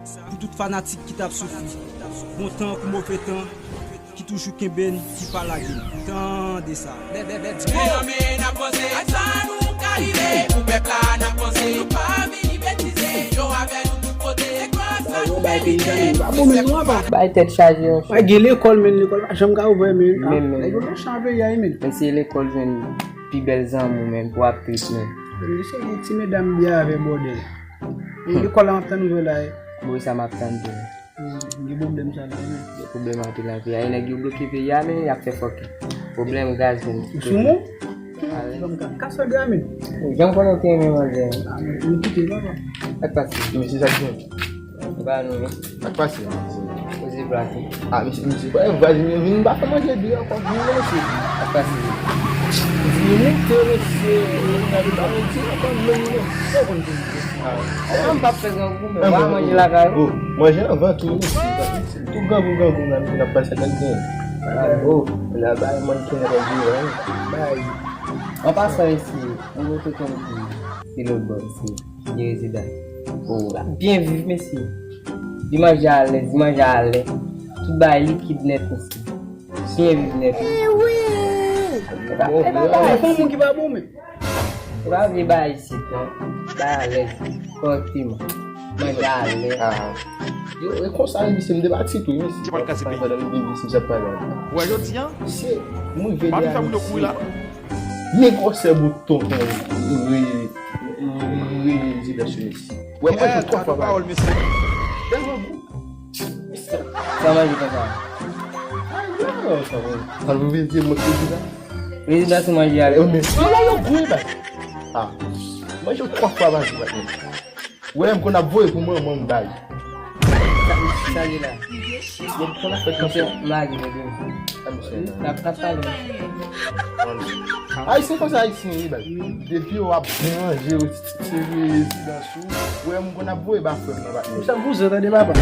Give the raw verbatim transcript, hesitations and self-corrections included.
Pou tout fanatik ki t ap soufri, bon tan kou move tan, ki toujou kenbe n, ki pa lage n. Tande sa. Men nan men n ap panse ak sa nou ka rive. Pou pèp la n ap panse, nou pa vini betize. Yo avè nou tout kote, e gras a nou merite. Bay tèt chaje yon. Bay gen lekòl, men lekòl pa janm ka ouvè, men. Men, men. Nèg yo mechan peyi a, men. Men se lekòl jwenn pi bèl zanmi w, men, pou ap trip, men. Men se gen ti medam byen avè bòdèl. E lekòl la m ap tann ou la, e. Bon, sa m ap tann tou. Hmm, gen pwoblèm sa la, men. Gen pwoblèm anpil anpil. Ay, nèg yo bloke peyi a, men y ap fè fòkè. Pwoblèm gaz, men. Ou sou moun? Kasa gra, men. Jan konnen w te renmen manzè. Ah, men, m kite l, papa. Sa k pase? Mesye, sa k gen? Ba nou, men. Sa k pase? Poze plat ou. Ah, mesye, mesye, pa vwazin yo vin pa fè manje byen ankò, vin nan mesye. Sa k pase? Vin moute, mesye, vin nan mesye, ankò, vin nan mesye. Sa w konn fè? Ah, m p ap fè grangou, men w a manje lakay ou. Oh, manje anvan tou, mesye. Tou grangou, grangou, nan, nan pral sa k ap gen. Oh, la bay mwen kenn ap jwe, bay. An pasan, mesye, mwen te konn di, se lòt bò, mesye. Gen rezidans. Oh, l ap byen viv, mesye. Li manje alèz, li manje alè. Tout bagay likid nèt, mesye. Byen viv nèt. Eh wi! E pa, e pa, e pa, e pa moun ki pa bon, men. E pa vle bay isit, non. Bay alèz, kòrèkteman. Manje alè. Ah. Yo, e konsa, mesye, m te pati tou, mesye. Se pa l ka se peyi. Pandan m viv isit, m ap pale. Wè, jodi a. Mesye, m rive de Ayiti. Nèg gwosè bouton, wi, wi, wi, di lè sou mesye. Wè, mwen, tou twa fwa pawòl, mesye. Tèlman gou. Sa manje konsa. Ay, non, sa manje. Sa nou vin di mwen ki di la. Prezidan sou manje a. Yo, men, yo la, yo gou, ba. Ah, manje twa fwa pa jou, ba. Wè, m konn ap voye pou manman m bay. Sa, sa li la. Yo konn ap fè kanser. Magi, magi. N ap, n ap pale. Ayisyen konsa, ayisyen, wi, bay. Depi yo ap byen manje, yo ti, ti, ti, ti, ti, dan sou. Wè, m konn ap voye ba frè m nan, ba. Misye ap bouzen, tande, papa.